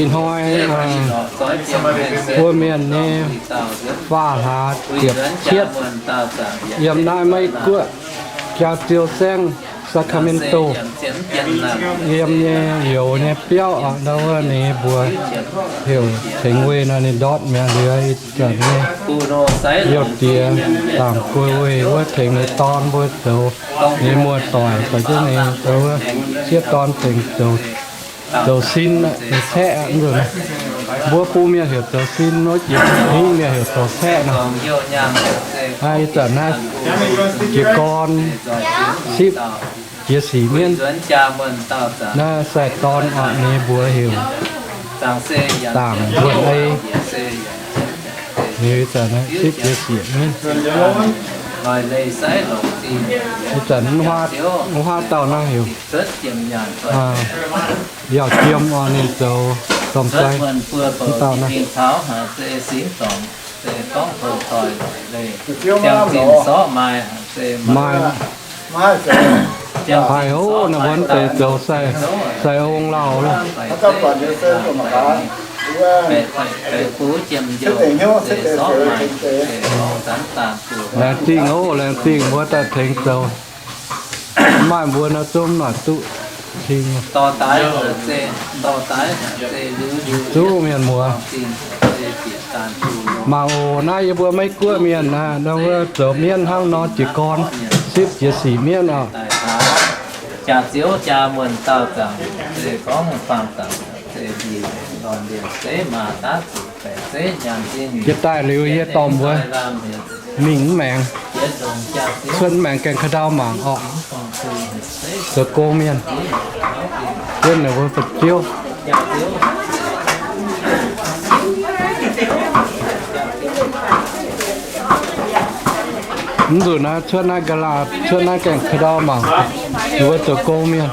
Ih hnoi mbuo mienh nyei faah hlaax ziepc cietv, yiem naaiv Meiv Guoqv jaa-ziou saengv Sacramento, yiem nyei youz nyei biauv, ndau wuov ninh mbuox heuc tengx weih nor, ninh ndortv mi'aqv. Liuz ih zanc nyei youh diex dangc guei weih wuov tengx ninh dorn mbuo zoux, ninh muoz-doic zoux jienv ninh wuov sieqv dorn tengx zoux, zoux sin, zoux caeqv nzunc. Mbuo bung mienh heuc zoux sin, wuov jiex hingv mienh heuc zoux caeqv nor. Ih zanc naaiv jiez gorn sipv jiex sic mienv. Naaiv sai-dorn oc, ninh mbuox heuc Dangc Wuonh Ei. Liuz ih zanc naaiv sipv jiex sic mienv. Ih zanc wuov huaav dauh naaiv heuc Yauh Jiem oc, ninh zoux domh sai. Wuov dauh naaiv maaih haic oc, naaiv mbuo deix zoux sai, sai ong lauh loh. Laengz zingh oc, laengz zingh mbuo daaih tengx zoux. Maaih mbuo nor zungv noic duqv cing. Zuqc mienh muoz. Mangc oc, naaiv yie mbuo Meiv Guoqv mienh naaiv, wuov zoux mienv hnangv nor jiez gorn, sipv jiex sic mienv oc. Jaa-ziouv jaa muonh dauh zaangc, se gorngv faam zaangc, se ndorm-lienh zeiv maa daav zuqc baeqc zeiv nyaanh zinh. Yie daaih liuz yie dorh mbuo mingh mv maengx, cuotv mv maengx gaengh ka'ndau mangc orqc. Zoux gong mienh, jienv ninh mbuo fu'jueiv. Mv nzunc naaiv cuotv naaiv ga'laah, cuotv naaiv gaengh ka'ndau mangc, ninh mbuo zoux gong mienh.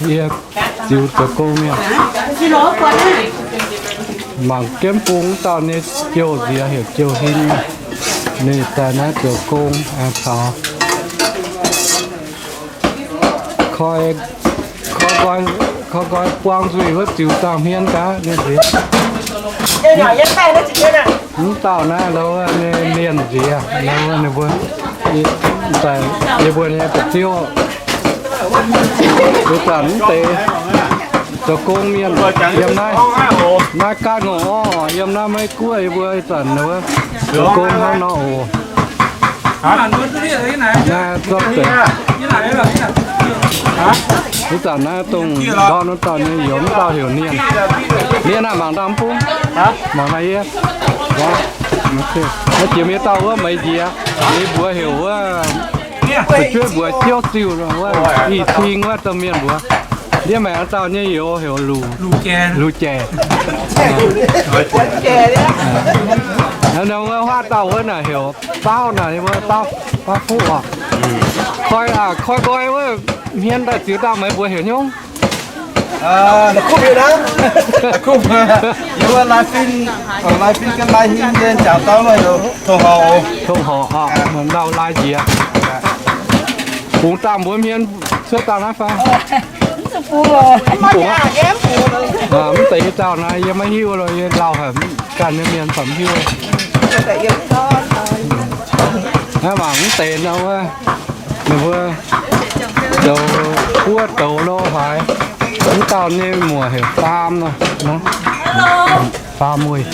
Yie ziux zoux gong mienh. Mangc jienv bung dauh nyei jouh nziex heuc Jouh Hinh. Ninh daaih naaiv zoux gong caux koi, koi nqoi, koi nqoi buang nzuih wuov ziux dangh hmien gaax nyei nziex. Mv dauh naaiv, ninh mienh nziex, ninh mbuo, yie mbuo nyei fu'jueiv. Ih zanc mv deix zoux gong mienh yiem naaiv, naaiv gaatv ngongh orv, yiem naaiv Meiv Guoqv yie mbuo ih zanc zoux gong hnangv nor oc. Naaiv zorqv deix. Ih zanc naaiv dongh ndortv wuov dauh nyei youz, mv dauh heuc Nienh. Nienh aah, mangc dangh mv bung. Mangc naaiv yie. Naaiv jiex mienh dauh wuov meix nziex, ninh mbuox heuc wuov, fu'jueiv mbuox Ziouv Ziuh wuov, Ih Cing wuov, domh mienh mbuox. Ndiev maengx dauh nyei youz heuc Luc Jaic. Wuov huaav dauh wuov naaic heuc Baauv naaic, Baauv, Baauv Fuqv oc. Koi, koi nqoi wuov hmien daaih ziux dangh meih mbuox heuc nyungc. Yie mbuo lai-fin, lai-fin ga'naaiv hingv nyei jaax dauh, tong horc, tong horc oc, muonc ndau lai nziex. Bungx dangh mbuo hmien cuotv dangh naaiv fai? Mv deix dauh naaiv yie maiv hiuv loh, yie lauh haic, ganh nyei mienh mv hiuv. Naaiv mangc mv deix nor wuov, ninh mbuo zoux buov douz lo haaix. Mv dauh nyei muoc heuc Faam nor, Faam Muih.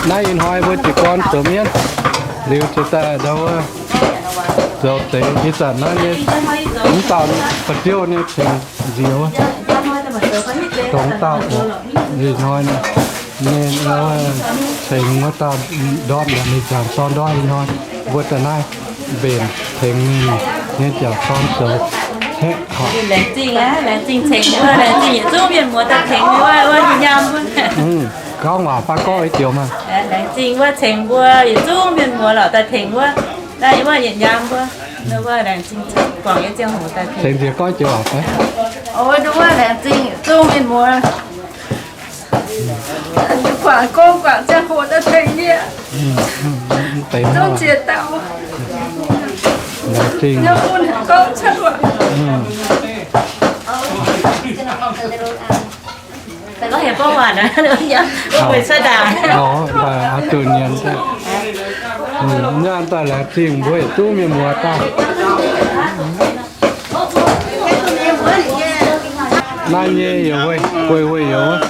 Naaiv ih hnoi mbuo jiez gorn zoux mienv liuz, ziouc daaih ndau wuov zoux deix. Ih zanc naaiv nyei, mv dauh fu'jueiv nyei tengx nziex wuov, dongh dauh oc. Ih hnoi nyei tengx wuov dauh ndortv yaac ninh jangc dorn ndortv. Ih hnoi mbuo daaih naaiv mbenc tengx ninh nyei jangc dorn zoux haeqv horpc. Laengz zingh aqv, laengz zingh tengx mbuo, laengz zingh yietc zungv mienh muoz daaih tengx wuov, wuov nyaam mbuo. Gorngv waac fai gorngv ei joux maah. Laengz zingh wuov tengx mbuo yietc zungv mienh muoz lorqc daaih tengx wuov, daaih wuov yietc nyaam mbuo. Wuov laengz zingh guangc nyei ziangh hoc daaih tengx nziex gorngv joux waac fai. Wuov laengz zingh yietc zungv mienh muoz. Guangc gong guangc ziangh hoc daaih tengx yie, zungv ziex dauh. Laengz zingh. Mv baac oix zuqc nyienz daaih. Nyaanh daaih laengz zingh mbuo yietc zungv mienh muoz daaih. Naaiv nyei youz, guei wuov youz.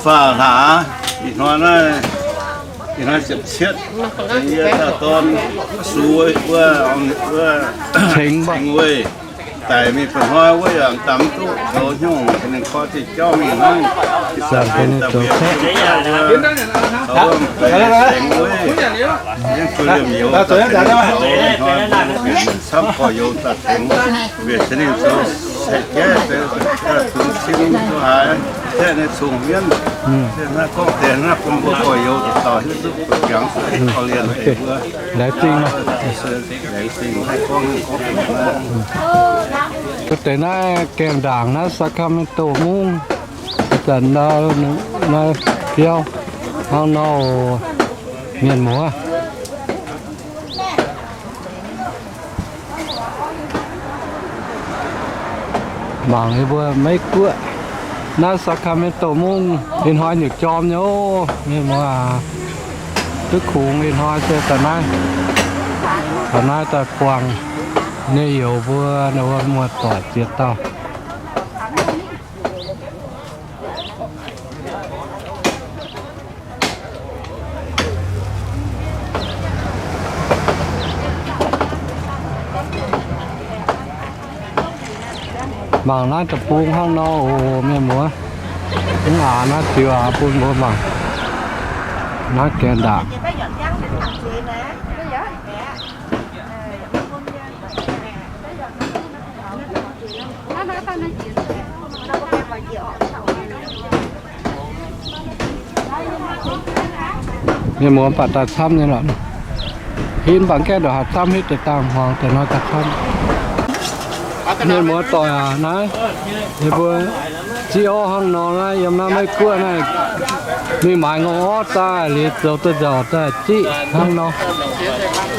Faah hlaax, ih hnoi naaiv, ih hnoi ziepc cietv, yie daaih dorn suiv wuov, wuov cengx weih. Daic mingh ba'hnoi wuov yaac daaih mv duqv zoux hnyouv, ninh koi diuh jauv mingh hnangv. Ih zanc ninh zoux cuotv, wuov mv baac cengx weih, yiem liemh youz daaih cengx zoux, ih hnoi mbuo camv gorx-youz daaih cengx, weic cengx ninh zoux ceix jaiv, ceix zungv cing duqv haaix, caeqv ninh cong-mienv. Naaiv gorngv deix naaiv bun mbuo gorx-youz dauh hiuv duqv jangx, korv-lienh deix mbuo. Laengz zingh. Deix naaiv gaengh ndaangc naaiv Sacramento mungv, ih zanc naaiv biauv hnangv nor, mienh muoz. Mangc yie mbuo Meiv Guoqv naaiv Sacramento mungv ih hnoi nyutc jorm nyei oc, mienh muoz aac. Duqv kungx ih hnoi se taux naaiv, taux naaiv daaih buangh nyei youz mbuo, ninh mbuo muoz-doic ziex dauh. Mangc naaiv deic-bung hnangv nor oc, mienh muoz. Mv aac, naaiv ziux aac bun mbuo mangc. Naaiv gaengh ndaangc. Mienh muoz mv baac daaih camv nyei lorqc. Hitv mv baac gaengh ndongc haaix camv, hitv deix dangh hmuangx deix nor daaih camv. Mienh muoz doic aac, naaiv yie mbuo ziqv orv hnangv nor naaiv, yiem naaiv Meiv Guoqv naaiv, mingh maaiz ngongh orv daaih liuz zoux duqv nzauc daaih ziqv hnangv nor.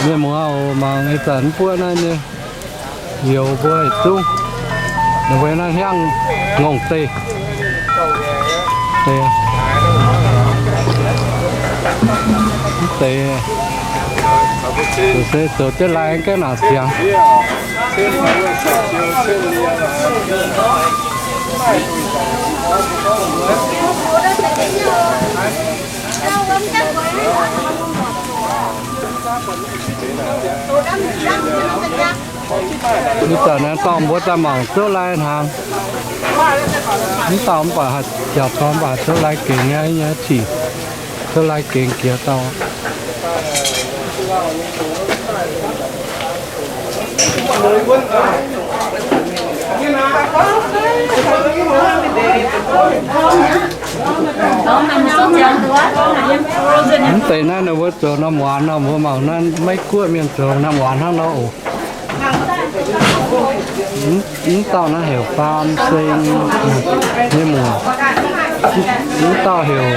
Mienh muoz oc, mangc ih zanc mv buoqv naaiv nyei youz mbuo yietc zungv, ninh mbuo naaiv hnyangx ngongh deix. Deix, mv deix, se zoux jienv lai gaengh nangc ziangx. Ih zanc naaiv dorh mbuo daaih mangc zouv lai hnaangx. Mv dauh mv baac haih jaax dorn mv baac zouv lai gengx nyei, nyei qiex, zouv lai gengx jiex dauh. Mv deix naaiv ninh mbuo zoux น้ำหวาน nor, mbuo mangc naaiv Meiv Guoqv mienh zoux น้ำหวาน hnangv nor oc. Mv dauh naaiv heuc Faam Seng nyei muoc. Mv dauh heuc,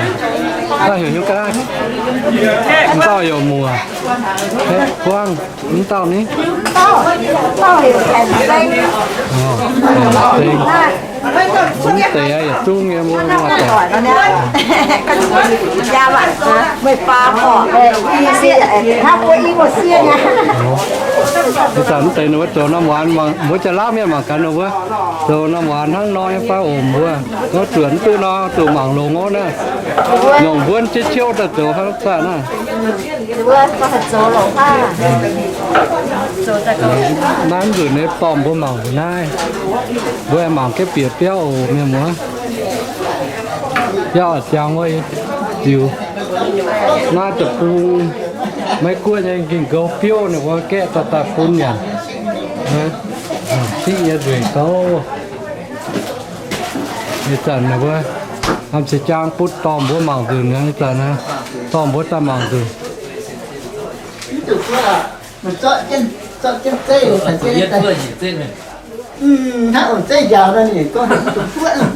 dauh heuc hiuv ga'naaiv. Mv dauh heuc muoc, Buangv. Mv dauh ni? Mv deix yietc zungv nyei mbuo muoz-doic. Ih zanc mv deix ninh mbuo zoux น้ำหวาน mbuo jaax-laauv mienh mangc gaax ninh mbuo zoux น้ำหวาน hnangv nor nyei fai oc mbuo. Gorngv zuotc mv duqv nor, zuqc mangc longx ov naaiv. Longc mbuonv jiex ciouv daaih zoux hnangv zanc naaiv. Naaiv nzunc nyei dorh mbuo mangc naaiv, mbuo mangc jienv bieqc biauv oc mienh muoz. Biauv jangx wuov ziux naaiv deic-bung, Meiv Guoqv nyei ging-nqou biouv ninh mbuo gaeqv daaih daaih bun nyanc. Siqv nyei nzueic gouv. Ih zanc ninh mbuo hnamv ziex jaang butv dorh mbuo mangc nzunc, ih zanc dorh mbuo daaih mangc nzunc. Hnangv ong zeiv njaaux nor, ninh gorngv,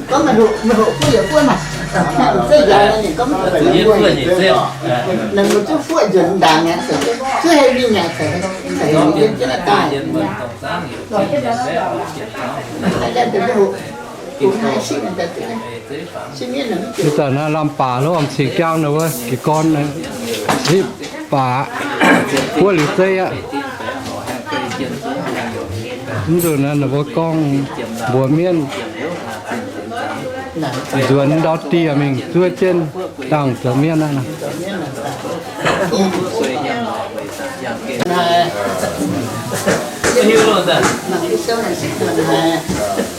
gorngv meih hoqc, meih hoqc buov yietc buov maah. Ih zanc naaiv lamh baac lorqc, m'sieqv jangv naaiv wuov jiez gorn, hipv baac buov liuz zeiv aqv. Mv nzunc naaiv mbuo gorngv mbuox mienv nzuonx ndau dieh mingh zuov jienv dangh zoux mienv aqv.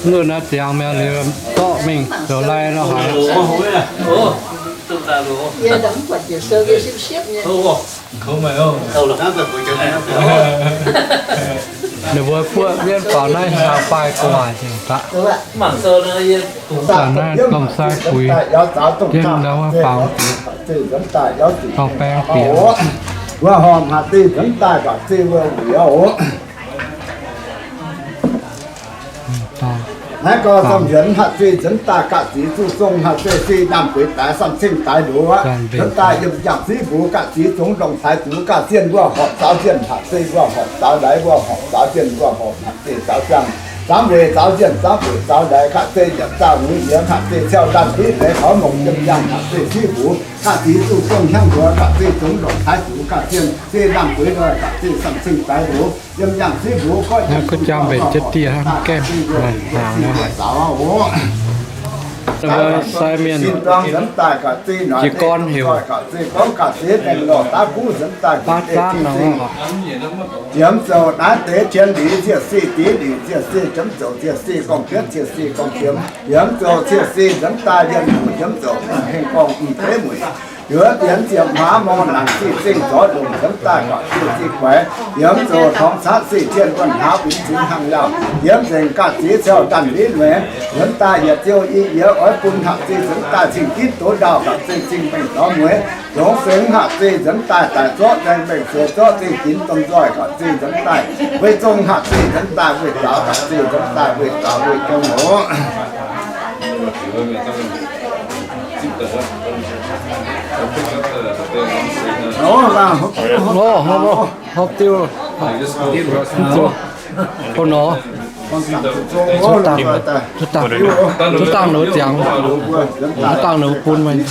Mv nzunc naaiv ziangx mi'aqv, liuz zorqv mingh zoux lai nor haiz. Ninh mbuo buoqv mienv faaux naaiv hnaangx fai gu'nguaaic nzengc daqv. Zanc naaiv domh sai fuix jienv ndau wuov faaux, faaux baeng bieqc. Wuov horpc haac zeiv nzuonx daaih gaax zeiv wuov wuic oc. Naaiv gorx Samh Yuonx haac zeiv nzuonx daaih gaax ziex zuqc zong haac zeiv se ndaamv-gueix daix samh cing daix ndoqv aqv. Nzuonx daaih yiem yangh ziv mbuox gaax ziex zongx ndongc taaix zuqc gaax zienh wuov horpc zaaux zienh haac zeiv wuov horpc zaaux ndaix wuov horpc zaaux zienh wuov horpc haac zeiv zaaux ziangh zaamv weic zaaux zienh zaamv weic zaaux ndaix gaax zeiv nyanc zaah mueiz yiemx haac zeiv ciauv ndaamv div leiz kaux mongc yiem yangh haac zeiv ziv mbuox gaax ziex zuqc zong hnyangx mbuox gaax zeiv zongx ndongc taaix zuqc gaax zienh zeiv ndaamv-gueix ndoih gaax zeiv samh cing daix ndoqv. Yiem yangh ziv mbuox goiv jangx mbenc jienv dieh hnangv gaengh hnaangx nor haic. Sai mienh jiez gorn heuc baav zaanv nor. Yiem zoux naaiv deix tien liz ziec se, div liz ziec se, jiemx zoux ziec se, gorngv jienv ziec se, gorngv jiemx. Yiem zoux ziec se nzuonx daaih yiem mueic, yiem zoux heng gorngv mv deix mueic. Yuoz dienx ziepc hmuangx mongh naanc ziqc zingh zorqv longc nzuonx daaih guangc ziqc zingh guaix. Yiem zoux torngx catv se tien wuonh hlaax winx cingx hnangv lauh. Yiem nzengc gaax ziex ciauh ndaamv-liv mueiz. Nzuonx daaih yietc ziouh i yiex oix bun haac zeiv nzuonx daaih cing ginv doz ndaauh gaax zeiv cing mengh dorh mueiz. Longx sengx haac zeiv nzuonx daaih daic zorqv nzaeng mengh sueix zorqv zingh ginx domh nzoih gaax zeiv nzuonx daaih weih zong haac zeiv nzuonx daaih weih daaux gaax zeiv nzuonx daaih weih daaux weih zong oc. Hopv diuh, hopv nor. Zuov dangh, zuov dangh nor ziangx, zuov dangh nor bun meih.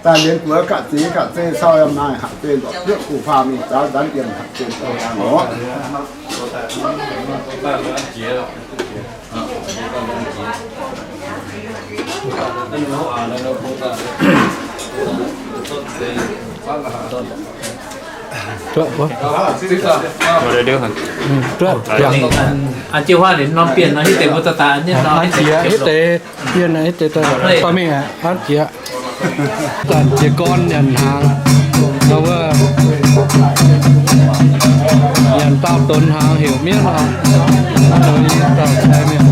Daaih lienz buoz ga'ziex ga'zeiv cau yiem naaiv haic zeiv lorqc, zuoqv gu'faa mingh zaux nzanx yiem haic zeiv zoux dangh oc. Cuotv wuov. Cuotv, an jiez huaav ninh norm bienh nor, hitv deix mbuo daaih daaih an jiez, hitv deix, bienh hitv deix daaih mingh aqv, an jiez. Zanc jiez gorn nyanc hnaangx, wuov nyanc daauh donx hnaangx heuc mienv oc. Dauh sai mienh.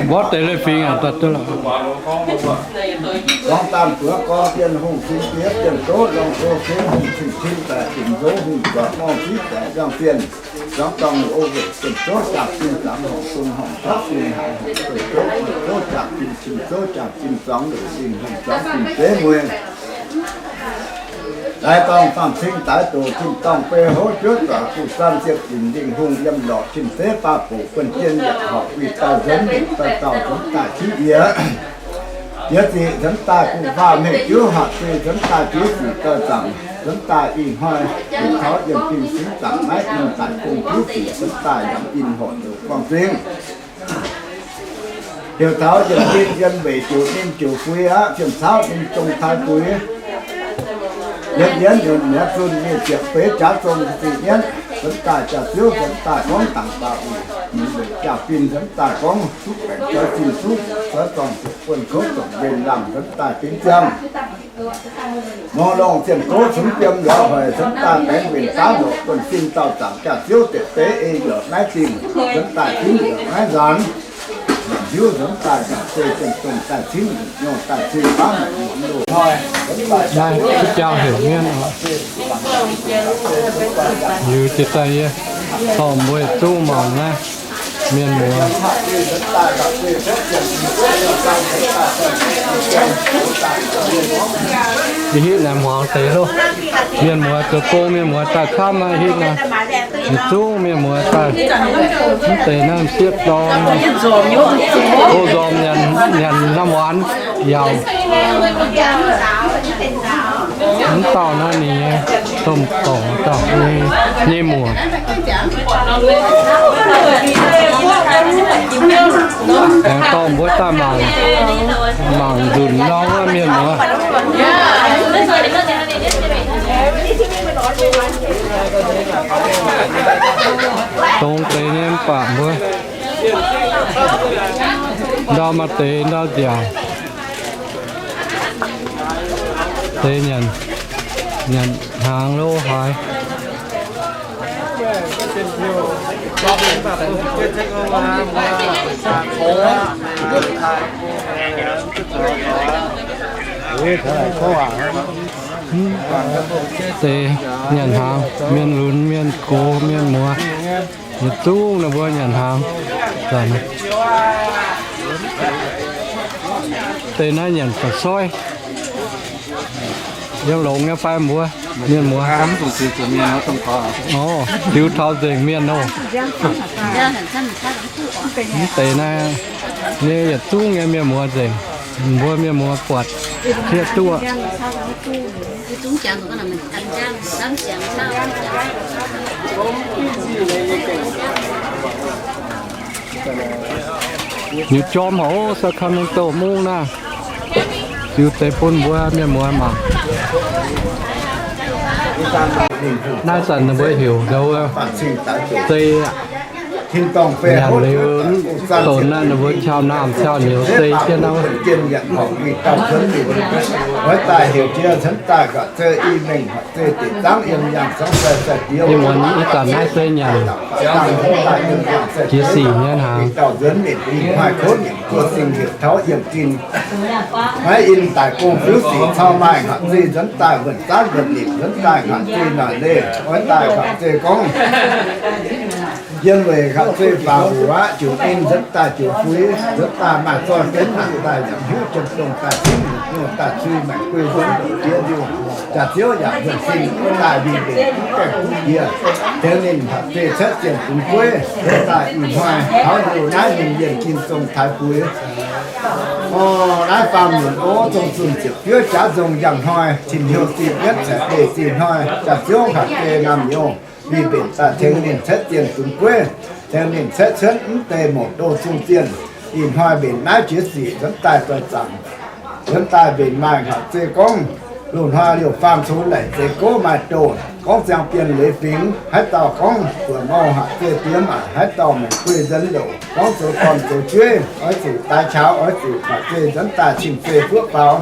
Mborqv deix leiz fingx aqv, daaih duqv lorqc. Lorngx daanh buoz gorx, Bienh Hungh cing diex, Bienh Zoqv lorngh go cing, Hungh cing cin daaih, Bienh Nzoqv hungh zuoqc, Morngh ziqv daaih, Nzangc Bienh zuangx dorngh o weic, Bienh Zoqv jaax-zinh zuangx horngc zong, horngc jaax-zinh hnaangx horngc zong, Zoqv, Zoqv jaax-zinh cin, Zoqv jaax-zinh zuangx weic, Bienh Hungh zuangx Bienh Zeiv mueiz. Daaih dorngh faam cing daaih doqc, tin-dorngh beiv houv juotv zuqc, guv zanv ziepc ginc lingh hungh yiem lorqc, tin-zeiv baav boqc buonv jien yietc horpc, wih dauh nzuonx yietc dauh dauh nzuonx daaih tiuv yie. Jiex ziqc nzuonx daaih guv faam hmeiv juv, haac zeiv nzuonx daaih juv ziqc dauh zaangc, nzuonx daaih ih hnoi yietc taux yiem fing singx zaangc naaiv yiem daaih gong juv ziqc nzuonx daaih yangh in horc ndoqc buangh zingh. Heuc taux yietc ninh yiem mbeic joux ninh joux bui aqv, fiem cauv ninh zong taaih bui. Yietc yienv yunc muoz zunh mingh ziepc feix jaax zong zingh yienv, nzuonx daaih jaax ziouv nzuonx daaih gorngv dangx daaih uix, mingh weic jaa-fin nzuonx daaih gorngv zuqv baengc zoix zinh zuqv, zoix zorngh ziepc buonc kouv zorngh mbenc lamh nzuonx daaih fingx ziangh. Mor longh zienh gouv cunx biem lorz hoic nzuonx daaih baengx mbenc daav lorqc buonc sin dauh zaangc jaax ziouv deix beiv ei yaac naaiv zingh, nzuonx daaih fingx yaac naaiv nzaanx. Naaiv jauv heuc mienv oc. Liuz jiex daaih yie dorh mbuo yietc zungv mangc naaiv mienh muoz. Ih hitv naaiv hmuangx deix loh. Mienh muoz zoux gong, mienh muoz daaih camv naaiv hitv naaiv. Yietc zungv mienh muoz daaih. Mv deix naaiv sieqv dorn, o, nzormc nyanc, nyanc น้ำหวาน yaac. Mv dauh naaiv ninh nyei domh dorngc dauh nyei, nyei muoc. Aengx dorh mbuo daaih mangc, mangc nzunc nor wuov mienh muoz. Dongh deix nyei mv baac mbuo ndau maaih deix ndau nziaauc, deix nyanc, nyanc hnaangx lo haaix. Deix nyanc hnaangx, mienh lunx, mienh gox, mienh muoz, yietc zungv ninh mbuo nyanc hnaangx. Deix naaiv nyanc ga'soiv. Yiem longx nyei fai mbuo, mienh muoz? Orv, liuz taux nzengc mienh oc. Mv deix naaiv nyei yietc zungv nyei mienh muoz nzengc. Mbuo mienh muoz buatc, hlieqv duqv. Liuz jorm haic, Sacramento mungv naaiv, ziux deix bun mbuo mienh muoz mangc. Naaiv zanc ninh mbuo heuc zoux zei aqv. Nyanc liuz donx naaiv ninh mbuo qau naamh qau nyouz zei jienv naaiv. Ih muonz ih zanc naaiv se nyanc jiex sic nyei hnaangx. Maiv in daaih gong fiuv sic cau maaih hnaangx zei nzuonx daaih, wuonh zaanv wuonh lipc nzuonx daaih hnaangx zei naaic leih, oix daaih hnaangx zei gorngv yiem weic hnaangx zei faaux wuov jiuc in nzuonx daaih jiuc fuix nzuonx daaih maaih zorn benx hnaangx daaih yaac hiuv jienv dongh daaih cingv nyungc daaih cui maengc guei nzuonx daaih jiex liuh, jaax ziouv yaac nzuonx sin wuov daaih mingh mbenc duqv gaengh duqv jiex, tengx ninh hnaangx zei caeqv zienh funx gueiv nzuonx daaih ih hnoi taux liuh naaiv ninh yienh jin zong taaix buix. Orv, naaiv faam nyunc ov, zong zunh ziepc juov jaax nzong njang hnoi, tin hnyouv zinh mienv caeqv leiz zinh hnoi, jaax ziouv hnaangx zei naamh nyouz mingh mbenc daaih tengx ninh caeqv zienh funx gueiv, tengx ninh caeqv cuotv mv deix mouc ndo zungh zienh. Ih hnoi mbenc naaiv jiex sic nzuonx daaih doix zaangc, nzuonx daaih mbenc maaih hnaangx zei gorngv loz-hnoi liouh faam congx laic zeix gouv maaih doh, gorngv ziangh bienh leiz fingx, haaix dauh gorngv buonc mouh hnaangx zei diex maac, haaix dauh maengc guei nzuonx louc, gorngv zoux dorn zoux jueiv oix zuqc daix qaux, oix zuqc hnaangx zei nzuonx daaih cing-zei fuoqv faaux.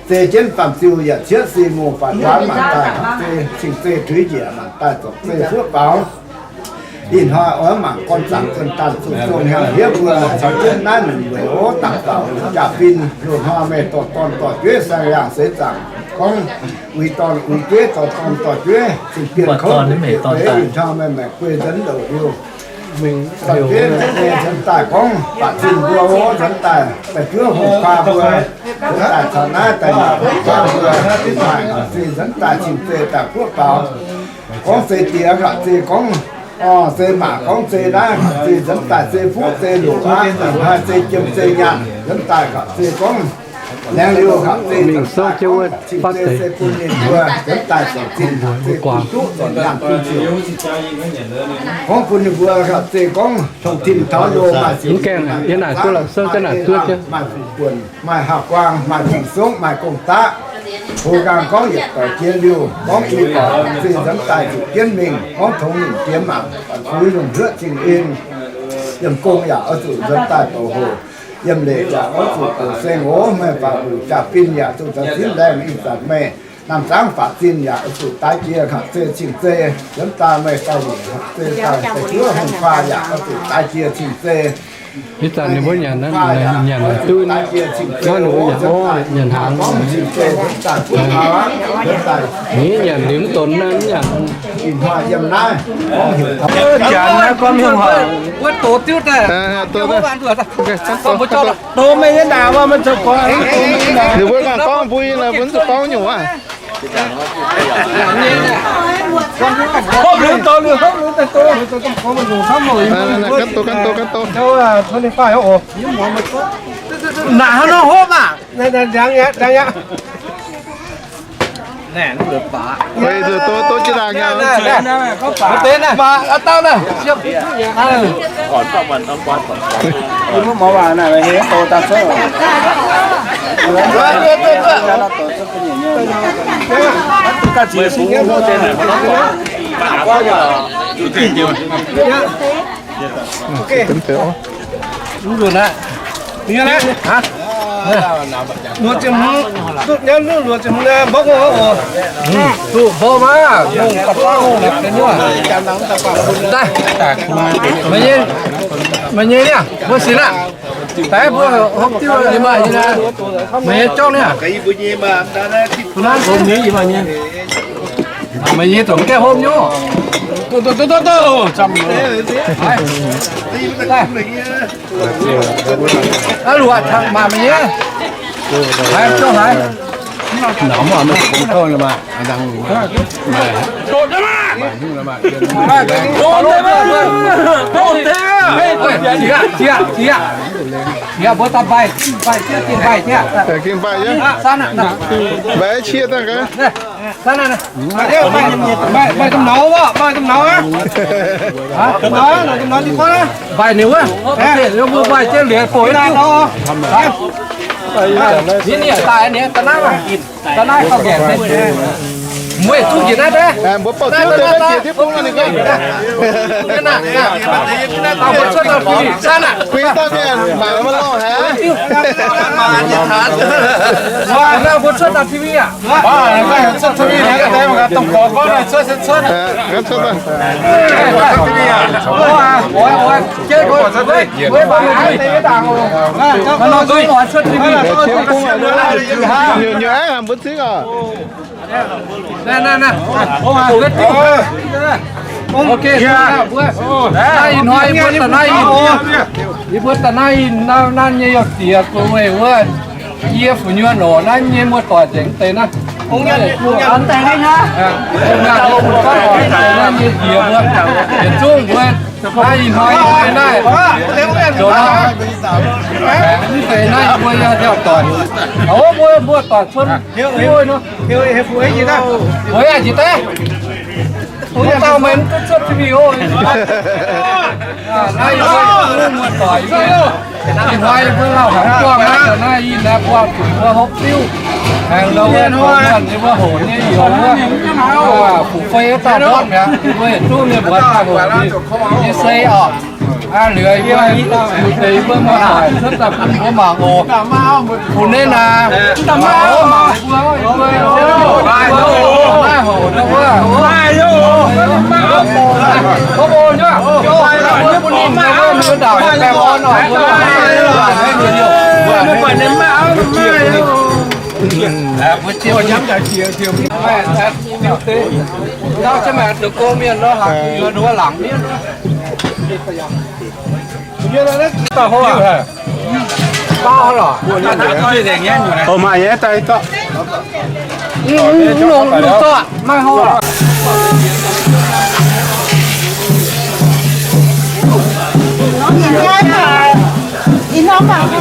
Zei jienv faam-ziu yaac cieqv sin mungh faatv guaax maanc daaih hnaangx zei cing-zei tuix njiec maanc daaih zorpc zei fuoqv faaux. Ih hnoi oix mangc gorn zaangc zunh daanh zunh zong hnyangx-hniev mbuo caux jienv naaiv nunc weic ov dangc faaux jaa-fin. Loz-hnoi meih dorh dorn dorh jueiv saeng-yangh seix zaangc, gorngv uix dorn uix jueiv dorh dorn dorh jueiv cing bienh kouv eix. Ih hnoi meih maengc guei nzuonx louc liuh, mingh jueiv nzuonx daaih gorngv baac zinh mbuo ov nzuonx daaih da'juov hungh kuaa mbuo, nzuonx daaih caux naaiv da'nyeic hungh kuaa mbuo, maaih hnaangx zei nzuonx daaih cing-zei daaih fuoqv faaux. Gorngv zei diex hnaangx zei gorngv, orv, zei maac gorngv zei naaiv hnaangx zei nzuonx daaih zei fuqv zei loc aqv, ih hnoi zei jiem zei nyaanh nzuonx daaih hnaangx zei gorngv, laengz liuz hnaangx zei nzuonx daaih gorngv cing-zei se bun ninh mbuo nzuonx daaih zornc zinh hnaangx zei bun duqv zornc nyaanh bun ziouc. Gorngv bun ninh mbuo hnaangx zei gorngv tong tin taux loh maaih ziouc, maaih fuqv buonc, maaih haav guaang, maaih fingx songv, maaih gong-daqv. Hoz nqaang gorngv yietc doic jiex liuh, gorngv i doic hnaangx zei nzuonx daaih zuqc jienv mingh, gorngv tongx nimc jiex mangc, fuix lungh hluoqv zingh en. Yiem gong yaac oix zuqc nzuonx daaih douz hoc, yiem leic yaac oix zuqc douz seng ov. Meih faaux mbuoqc jaa-fin yaac zuqc caux zinv laengh ih zanc meih naamh zangv faaux zinh yaac oix zuqc daix jiex hnaangx zei cing-zei. Nzuonx daaih meih daaih nyeic hnaangx zei daaih da'juov hungh kuaa yaac oix zuqc daix jiex cing-zei. Ih zanc ninh mbuo nyanc naaiv, nyanc duqv naaiv, ninh mbuo nyanc, nyanc hnaangx. Ninh nyanc liuz mv donx naaiv, mv nyanc. Janx naaiv gorngv mv hungh hoc. Ninh mbuo ganh gorngv mbuo naaiv, mbuo zuqc gorngv nyungc aqv. Ganh doz, ganh doz, ganh doz. Naaic hnangv nor hopv aqv. Weic zuqc doz, doz jienv laangz nyei. Mv deix naaiv, mv dauh naaiv. Mv nzuonx aqv. Luoqc ziepc hmz, duqv nyei, luoqc ziepc hmz naaiv mborqv oc. Duqv mborqv maah, longc da'faam longc naaic deix nyuoqc. Daaih, meih nyei, meih nyei niaa, mbuo sinx aqv. Daaih mbuo hopv diuv nyei maaih nyei naaiv, meih nyei jorngv niaa. Meih nyei zoux gaeqv hopv nyei. Aa, luoqc caux maaih meih nyei. Haiz, zouv haiz. Jiex, jiex, jiex. Jiex, mbuo daaih mbaih, mbaih jiex, gengh mbaih jiex. Mbaih qiex daaih gaax. Mbaih, mbaih domh naux wuov, mbaih domh naux aqv. Domh naux, domh naux jiez gorn aqv. Mbaih ninh wuov. Mbuo mbaih jienv liuz bouh naaiv nor. Ninh daaih ninh da'naaiv, da'naaiv gauh nqaengc se. Mbuo zuqv njiec naaiv daaih. Mbuo bouh diuv deix jiex diuv bung ninh gaax. Mbuo cuotv dauh T V sanv aqv. Kuinx dauh mienh mangc maiv lorh haic. Mbuo cuotv dauh T V aqv. Nyuoqc, nyuoqc aengx mbuo zingv oc. Ok, naaiv ih hnoi yie mbuo da'naaiv ih, yie mbuo da'naaiv ih nanv nyei yauh diex gu'nyuoz wuov, yie fu'nyuoz norqc naaiv nyei muoz-doic nzengc deix naaiv. Naaiv nyei diex mbuo, yietc zungv mbuo naaiv ih hnoi naaiv, mv deix naaiv mbuo yauh doic, mbuo muoz-doic cuotv. Oi, njiec daaih. Wuov dauh meih mv duqv cuotv T V oc. Naaiv yie mbuo muoz-doic, ih hnoi yie mbuo lauh hnaangx buangh naaiv, naaiv yie naaiv buangh zuqc mbuo hopv diuv. Aengx ndau wuov, yie mbuo hoqc nyei youz wuov, fu'fei wuov dauh ndortv mi'aqv, yie mbuo yietc zungv mienh mbuox daaih hoqc nyei, yie sei oc. Aa, liuz yie mbuo deix yie mbuo muoz-doic cuotv daaih bun mbuo mangc oc. Bun naaiv naaic, mangc mbuo, yie mbuo, naaiv hoc ndau wuov. Mbuo bun ninh ndau wuov, mbuo ndaauc baengh orn oc. Mbuo ziouc nyamv daaih jiex, jiex mv deix. Ndau se maaih deix gong mienh nor, laangc, laangc mienh. Ov, maaih nyei, daaih dorh. Mv longc, mv longc dorh, maaih hov. Ih hnoi mangc.